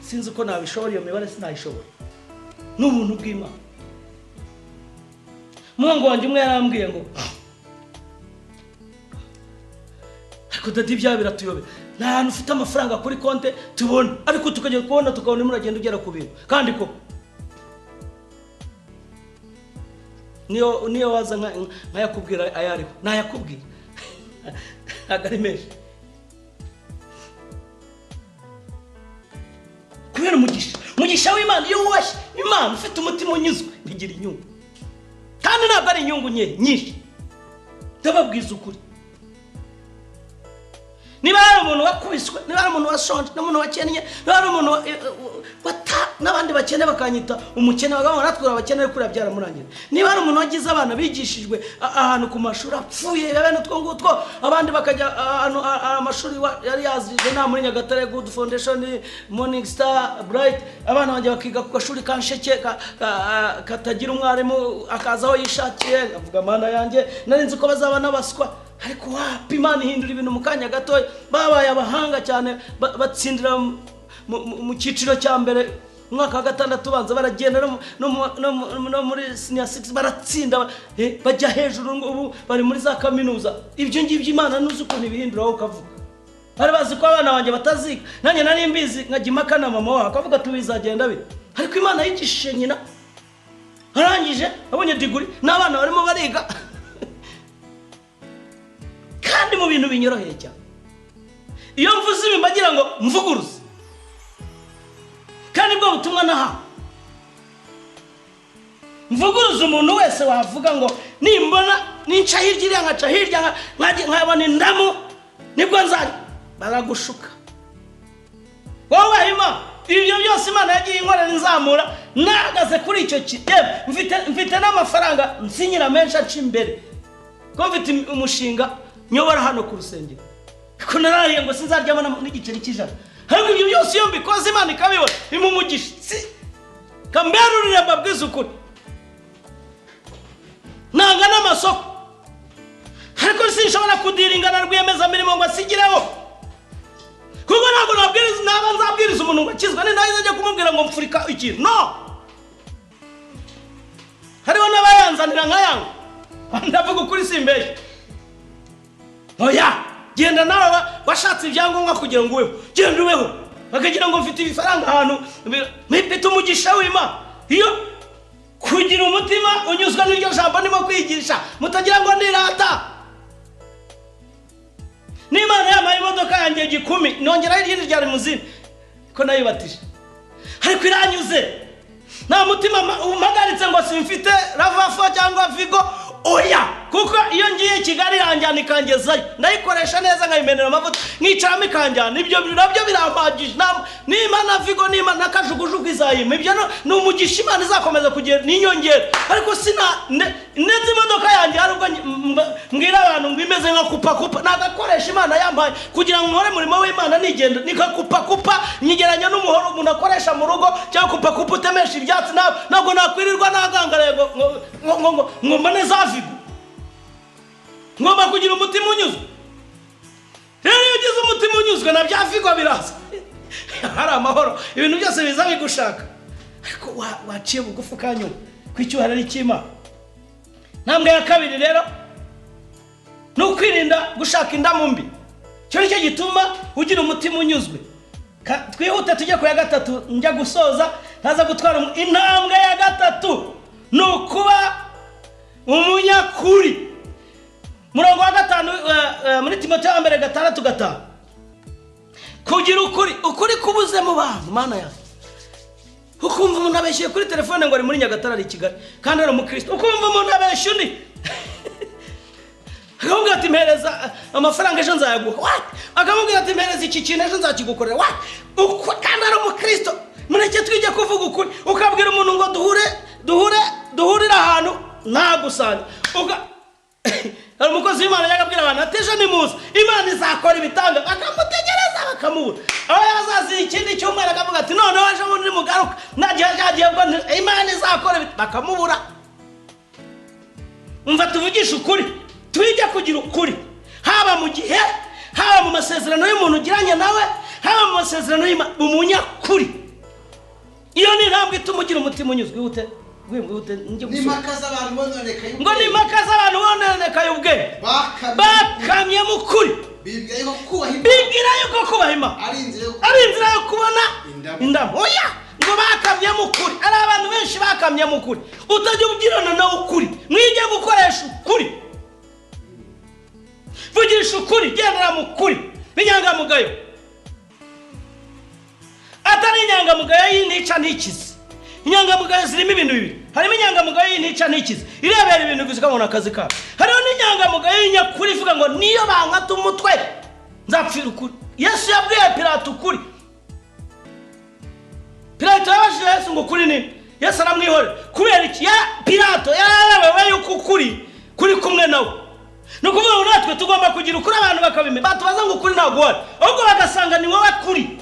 sinzi uko nabishobora, iyo mibare sinayishobora. Ni ubuntu bw'Imana. Umuhungu wanjye umwe yarambwiye ngo ariko dadi ibyaha biratuyobera, nta hantu ufite amafaranga kuri konte tubona, ariko tukajya kubona tukabona uragenda ugera ku bintu. Kandi ko niyo waza nkayakubwira ayariho, nayakubwira ntabwo ari menshi. Kubera umugisha w'Imana, iyo wubashye Imana ufite umutima unyuzwe bigira inyungu, kandi ntabwo ari inyungu nyinshi. Ndababwiza ukuri, niba hari umuntu wakubiswe, niba hari umuntu washonje, n'umuntu wakennye, niba hari umuntu n'abandi bakene bakanyita umukene, bagabo natwe abakene ariko byaramurangira. Niba hari umuntu wagize abana bigishijwe ahantu ku mashuri apfuye bene utwo ngutwo, abandi bakajya ahantu amashuri yari yazije nta muri Nyagatare, Good Foundation, Morning Star, Bright, abana banjye bakiga ku gashuri kansheke katagira umwarimu akaza aho yishakiye, avuga mana yanjye nari nzi ko bazaba n'abaswa, ariko wapi, Imana ihindura ibintu mu kanya gato. Babaye abahanga cyane, batsindira mu cyiciro cya mbere, umwaka wa gatandatu banza baragenda no muri senior 6 baratsinda, bajya hejuru, ubu bari muri za kaminuza. Ibyo ngibyo Imana nuzi ukuntu ibihindura wowe ukavuga. Bari bazi ko abana banjye bataziga, nanjye nari mbizi nkajya impaka na mama wabo akavuga tubizagenda bite, ariko Imana yigishije nyina, arangije abonye diguri n'abana barimo bariga, kandi mu bintu binyoroheye cyane. Iyo mvuze ibi mbagira ngo mvuguruze, kandi bwo butumwa naha mvuguruze umuntu wese wavuga ngo nimbona ninca hirya iriya nkaca hirya nkabona indamu nibwo nzajya, baragushuka. Wowe Imana, ibyo byose Imana yagiye inkorera inzamura, nahagaze kuri icyo kintu. Mfite n'amafaranga nsinyira menshi aca imbere, ko mfite umushinga nyobora hano ku rusengero, ko narariye ngo sinzaryamo n'igiceri cy'ijana, ariko ibyo byose iyo mbikoze Imana ikabibona imumugisha. Kamberurire mbabwize ukuri, nanga n'amasoko, ariko sinshobora kudiringana rwiyemezamirimo ngo asigireho, kuko ntabwo nabwiriza, naba nzabwiriza umuntu ngo akizwe ni nawe njya kumubwira ngo mfurika ikintu. No, hariho n'abayanzanira nkayanga, ndavuga ukuri simbeshye. Oya, genda nawe washatse ibyangombwa kugira ngo ubeho, genda ubeho, bakagira ngo mfite ibifaranga ahantu, mfite umugisha w'Imana. Iyo kugira umutima unyuzwa n'iryo jambo ndimo kwigisha, mutagira ngo nirata. N'Imana yampaye imodoka yanjye gikumi, nongeraho irindi rya limuzine ko nayibatije, ariko iranyuze. Nta mutima umpagaritse ngo simfite ravafo cyangwa vigo, oya, kuko iyo ngiye Kigali iranjyana ikangezayo, ndayikoresha neza nkayimenera amavuta nkicaramo ikanjyana. Ibyo nabyo birampagije. Nimba na vigo, nimba na kajugujugu izayima, ibyo ni umugisha Imana izakomeza kugenda n'inyongera. Ariko sina ndetse imodoka yanjye hari ubwo mbwira abantu ngo imeze nka kupa kupa, nagakoresha Imana yampaye kugira ngo nkore umurimo w'Imana nigenda, ni nka kupa kupa nyigeranya n'umuhoro umuntu akoresha mu rugo, cyangwa kupa kupa utemesha ibyatsi. Ntabwo nakwirirwa nagangaraye ngo mbone za vigo. Ngomba kugira umutima unyuzwe. Rero iyo ugize umutima unyuzwe na bya vigo biraza, hari amahoro, ibintu byose biza bigushaka. Ariko waciye bugufi ukanyuma ku icyubahiro cy'Imana. Intambwe ya kabiri rero ni ukwirinda gushaka indamu mbi. Icyo nicyo gituma ugira umutima unyuzwe. Twihute tujye ku ya gatatu, njya gusoza ntaza gutwara. Intambwe ya gatatu ni ukuba umunyakuri. Murongo wa 5 muri Timoteyo wa mbere 6:5. Kugira ukuri, ukuri kubuze mu bantu, Mana yanjye. Ukumva umuntu abeshyeye kuri telefone ngo ari muri Nyagatare ari i Kigali kandi ari umukristo, ukumva umuntu abeshya undi akamubwira ati mpereza amafaranga ejo nzayaguha, what? Akamubwira ati mpereza iki kintu ejo nzakigukorera, what? Kandi ari umukristo. Mureke twige kuvuga ukuri. Ukabwira umuntu ngo duhurire ahantu ntagusanga. Hari umukozi w'Imana yagabwira abantu ati ejo nimuze Imana izakora ibitanga, bakamutegereza bakamubura. Aho yazaziye ikindi cyumweru akavuga ati noneho ejo bundi nimugaruka Cyagihe ubwo Imana izakora bakamubura. Umva, tuvugishe ukuri, twige kugira ukuri, haba mu gihe, haba mu masezerano y'umuntu ugiranye nawe, haba mu masezerano y'umunyakuri. Iyo ni intambwe ituma ugira umutima unyuzwe. Wihute, wihute, njye gusoma. N'impaka z'abantu bononekaye Ngo ni impaka z'abantu bononekaye ubwenge, bakamye mu kuri, bibwira yuko kubaha Imana bibwira yuko kubaha Imana ari inzira yo ari inzira yo kubona Indamu. indamu. Oya, ngo bakamye mu kuri. Ari abantu benshi bakamye mu kuri. Utajya ubwirana nawe ukuri. Mwige gukoresha ukuri, vugisha ukuri, gendera mu kuri b'inyangamugayo, atari inyangamugayo y'intica ntikize. Inyangamugayo zirimo ibintu bibiri: harimo inyangamugayo y'intica ntikize, irebera ibintu gusa ikabona akazi kabo; hariho n'inyangamugayo y'inyakuri, ivuga ngo niyo bankata umutwe nzapfira ukuri. Yesu yabwiye Pilato ukuri. Pilato yabajije Yesu ngo ukuri ni, Yesu aramwihorera. Kubera iki? Ya Pilato yararebewe yuko ukuri kuri kumwe nawe. Ni ukuvuga ngo natwe tugomba kugira ukuri, abantu bakabimenya. Batubaza ngo ukuri ntabwo uhari, ahubwo bagasanga ni wowe kuri,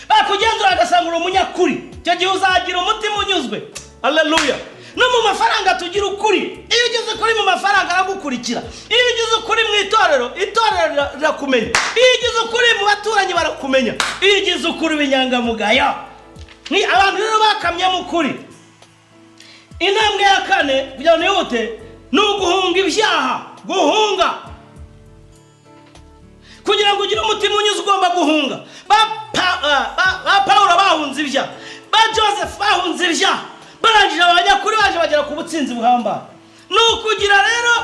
bakugenzura bagasanga uri umunyakuri. Icyo gihe uzagira umutima unyuzwe. Haleluya! No mu mafaranga tugira ukuri. Iyo ugize ukuri mu mafaranga, aragukurikira. Iyo ugize ukuri mu itorero, itorero rirakumenya. Iyo ugize ukuri mu baturanyi, barakumenya. Iyo ugize ukuri w'inyangamugayo. Ni abantu rero bakamye mu kuri. Intambwe ya kane, kugira ngo nihute, ni uguhunga ibyaha. Guhunga, kugira ngo ugire umutima unyuze, ugomba guhunga. Ba Pawulo bahunze ibyaha, ba Joseph bahunze ibyaha, barangije abanyakuri, baje bagera ku butsinzi buhambaye. Ni ukugira rero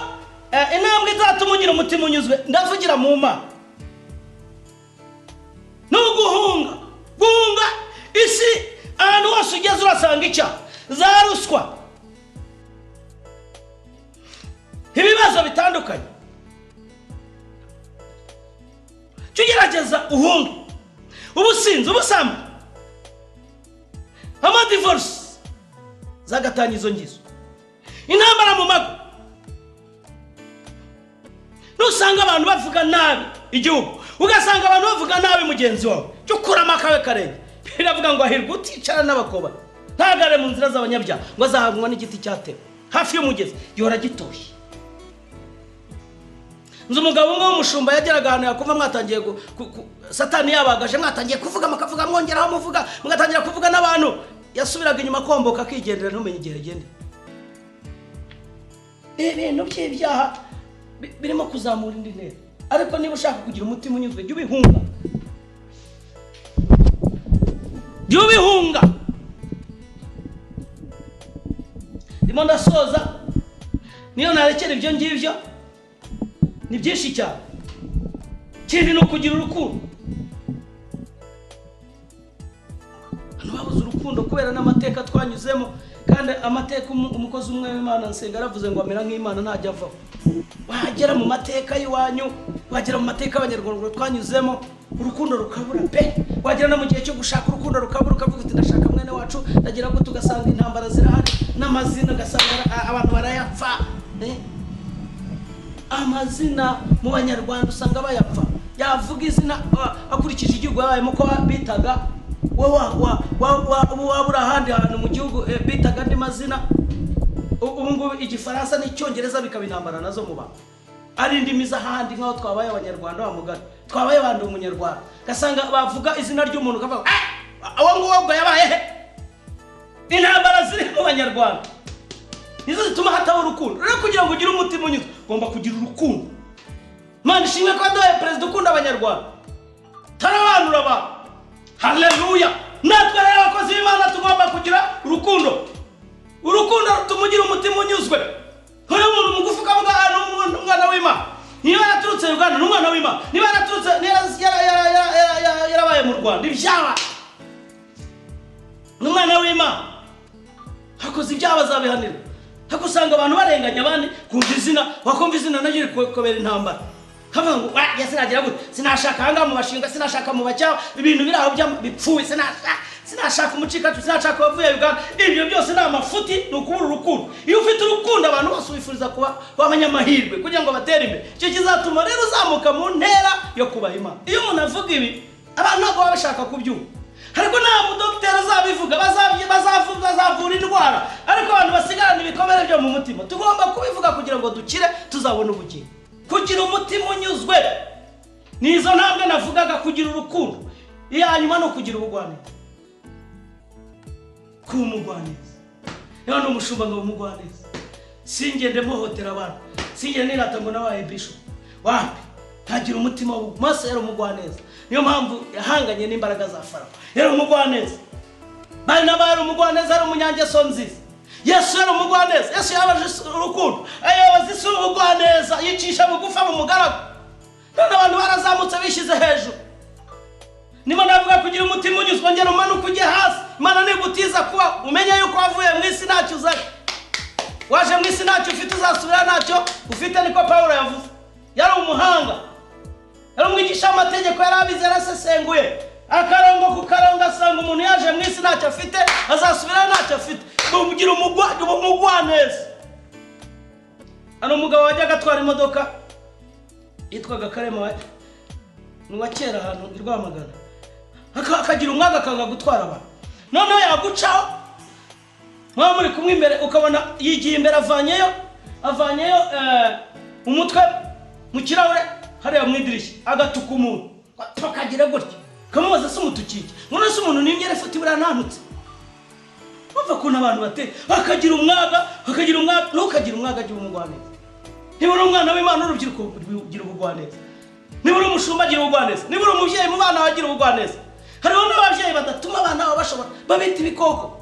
intambwe izatuma ugira umutima unyuzwe, ndavugira mu Mana, ni uguhunga. Guhunga isi. Ahantu hose ugeze urasanga icyaha, za ruswa, ibibazo bitandukanye. Jya ugerageza uhunge ubusinzi, ubusambanyi, amadivorisi zagatanya izo ngizo, intambara mu mago. Nusanga abantu bavuga nabi igihugu, ugasanga abantu bavuga nabi mugenzi wawe, jya ukuramo akawe karenge. Biravuga ngo hahirwa uticara n'abakoba, ntagare mu nzira z'abanyabyaha, ngo azahanwa n'igiti cyatewe hafi y'umugezi, gihora gitoshye. Nzi umugabo umwe w'umushumba, yageraga ahantu yakumva mwatangiye Satani yabagaje, mwatangiye kuvuga, mukavuga, mwongeraho muvuga, mugatangira kuvuga n'abantu, yasubiraga inyuma akomboka akigendera, ntumenye igihe agenda. Ibintu by'ibyaha birimo kuzamura indi ntera, ariko niba ushaka kugira umutima unyuzwe, jya ubihunga, jya ubihunga. Ndimo ndasoza, niyo narekera ibyo ngibyo ni byinshi cyane. Ikindi ni ukugira urukundo. Abantu babuze urukundo kubera n'amateka twanyuzemo, kandi amateka, umukozi umwe w'Imana nsenga yaravuze ngo amera nk'Imana, ntajya avaho. Wagera mu mateka y'iwanyu, wagera mu mateka y'Abanyarwanda twanyuzemo, urukundo rukabura pe. Wagera no mu gihe cyo gushaka, urukundo rukabura, ukavuga uti ndashaka mwene wacu, ndagira ngo, tugasanga intambara zirahari, n'amazina ugasanga abantu barayapfa. Amazina mu Banyarwanda usanga bayapfa. Yavuga izina akurikije igihugu yabayemo ko bitaga, waba uri ahandi hantu mu gihugu bitaga andi mazina. Ubu ngubu Igifaransa n'Icyongereza bikaba intambara nazo mu bantu, ari indimi z'ahandi, nk'aho twabaye Abanyarwanda wa mugani, twabaye abandi Umunyarwanda. Ugasanga bavuga izina ry'umuntu ukavuga uwo nguwo ubwo yabaye he? Intambara ziri mu Banyarwanda nizo zituma hataba urukundo. Rero kugira ngo ugire umutima unyuzwe, ugomba kugira urukundo. Imana ishimwe ko yaduhaye perezida ukunda Abanyarwanda, tarabanura abantu. Haleluya! Natwe rero abakozi b'Imana tugomba kugira urukundo. Urukundo rutuma ugira umutima unyuzwe. Nk'uyu muntu mugufi ukavuga ni umwana w'Imana, niba yaraturutse Uganda ni umwana w'Imana, niba yaraturutse yarabaye mu Rwanda ibyaha ni umwana w'Imana, hakoze ibyaha bazabihanirwa. Ariko usanga abantu barenganya abandi, kumva izina, wakumva izina naryo rikobera intambara, kavuga ngo wa ya sinagira gute, sinashaka ahangaha mu bashinga, sinashaka mu bacyaha, ibintu biri aho bipfuye, sinashaka umucikacu, sinashaka abavuye Uganda. Ibyo byose ni amafuti, ni ukubura urukundo. Iyo ufite urukundo, abantu bose wifuriza kuba abanyamahirwe kugira ngo batere imbere. Icyo kizatuma rero uzamuka mu ntera yo kubaha Imana. Iyo umuntu avuga ibi, abantu ntabwo baba bashaka kubyumva, ariko nta mudogiteri uzabivuga, bazavuga tuzabona ubugingo. Kugira umutima unyuzwe nizo ntambwe navugaga, kugira urukundo, iya nyuma no kugira ubugwaneza. Kuba umugwaneza, niba ni umushumba ngo umugwaneza, singende muhotera abantu, singende nirata ngo nabaye bishop, wapi, ntagira umutima Mose yari umugwaneza. Niyo mpamvu yahanganye n'imbaraga za Farawo, yari umugwaneza. Barinaba yari umugwaneza, yari umunyangeso nziza. Yesu yari umugwaneza, Yesu yabaje urukundo, ayoboza isi ubugwaneza, yicisha bugufa mu mugaragu. None abantu barazamutse bishyize hejuru. Niba navuga kugira umutima unyuzwe, ngera umanuka ujye hasi. Imana nigutiza kuba umenye yuko wavuye mu isi ntacyo uzanye, waje mu isi ntacyo ufite, uzasubira ntacyo ufite. Niko Pawulo yavuze. Yari umuhanga, yari umwigisha w'amategeko, yari abizi, yarasesenguye akarongo ku karongo, asanga umuntu yaje mu isi ntacyo afite, azasubira ntacyo afite. Ugira umugwaneza. Hano umugabo wajyaga atwara imodoka yitwaga Karema, ni uwa kera ahantu i Rwamagana, akagira umwaga akanga gutwara abantu. Noneho yagucaho mwaba muri kumwe imbere, ukabona yigiye imbere, avanyeyo umutwe mu kirahure hariya mu idirishya, agatuka umuntu akagira gutya, kamubaza se umutukiki, none se umuntu nimye refati buriya ntantutse. Umva ukuntu abantu bateye, akagira umwaga, akagira umwaga. Ntukagira umwaga, agira umugwaneza. Niba uri umwana w'Imana urubyiruko, gira ubugwaneza. Niba uri umushumba, gira ubugwaneza. Niba uri umubyeyi mu bana, bagira ubugwaneza. Hariho n'ababyeyi badatuma abana babo bashobora, babita ibikoko.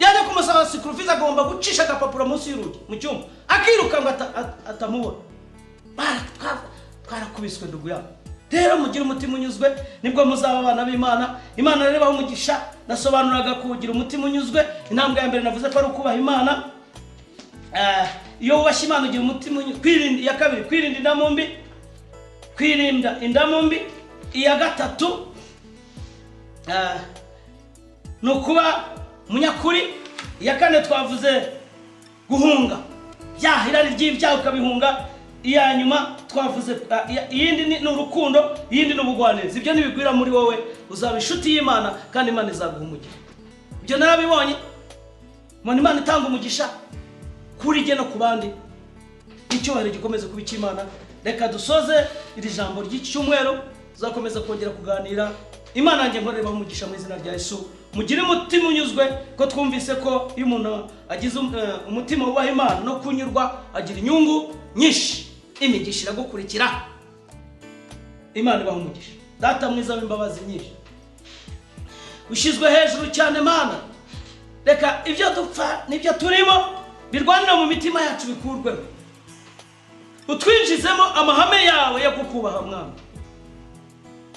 Yajya kumusaba sikurufizi agomba gucisha agapapuro munsi y'urugi mu cyumba, akiruka ngo atamubona. Twarakubiswe ndugu yabo. Rero mugire umutima unyuzwe, nibwo muzaba abana b'Imana. Imana rero ibaha umugisha. Nasobanuraga kugira umutima unyuzwe. Intambwe ya mbere navuze ko ari ukubaha Imana. Iyo wubashye Imana ugira umutima unyuzwe. Kwirinda, iya kabiri kwirinda indamu mbi, kwirinda indamu mbi. Iya gatatu ni ukuba umunyakuri. Iya kane twavuze guhunga byaha, irari ry'ibyaha ukabihunga. Iya nyuma twavuze iyindi ni urukundo, iyindi ni ubugwaneza. Ibyo nibigwira muri wowe uzaba inshuti y'Imana, kandi Imana izaguha umugisha. Ibyo narabibonye, mbona Imana itanga umugisha kuri jye no ku bandi. Icyubahiro gikomeze kuba icy'Imana. Reka dusoze iri jambo ry'iki cyumweru, tuzakomeza kongera kuganira. Imana yanjye nkorera ibahe umugisha mu izina rya Yesu. Mugire umutima unyuzwe, ko twumvise ko iyo umuntu agize umutima wubaha Imana no kunyurwa agira inyungu nyinshi, imigisha iragukurikira. Imana ibahe umugisha. Data mwiza w'imbabazi nyinshi, ushyizwe hejuru cyane Mana, reka ibyo dupfa n'ibyo turimo birwanira mu mitima yacu bikurwemo, utwinjizemo amahame yawe yo kukubaha Mwami,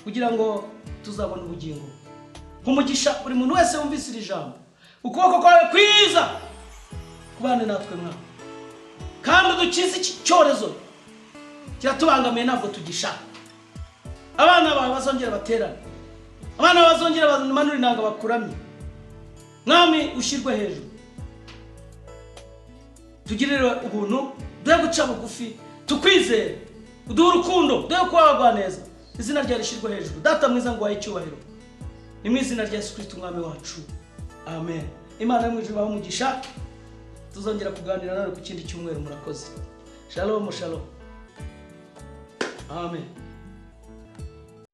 kugira ngo tuzabone ubugingo. Umugisha buri muntu wese wumvise iri jambo, ukuboko kwawe kwiza kubane natwe Mwami, kandi udukize iki cyorezo kiratubangamiye, ntabwo tugishaka. Abana bawe bazongera baterane, abana bawe bazongera bamanure inanga bakuramye. Mwami ushyirwe hejuru, tugirire ubuntu, duhe guca bugufi, tukwizere, uduhe urukundo, duhe kuba neza, izina ryawe rishyirwe hejuru. Data mwiza ngo wahe icyubahiro, ni mu izina rya Yesu Kristo umwami wacu, amen. Imana yo mu ijuru ibahe umugisha. Tuzongera kuganira nawe ku kindi cyumweru. Murakoze. Shalom, shalom. Amen.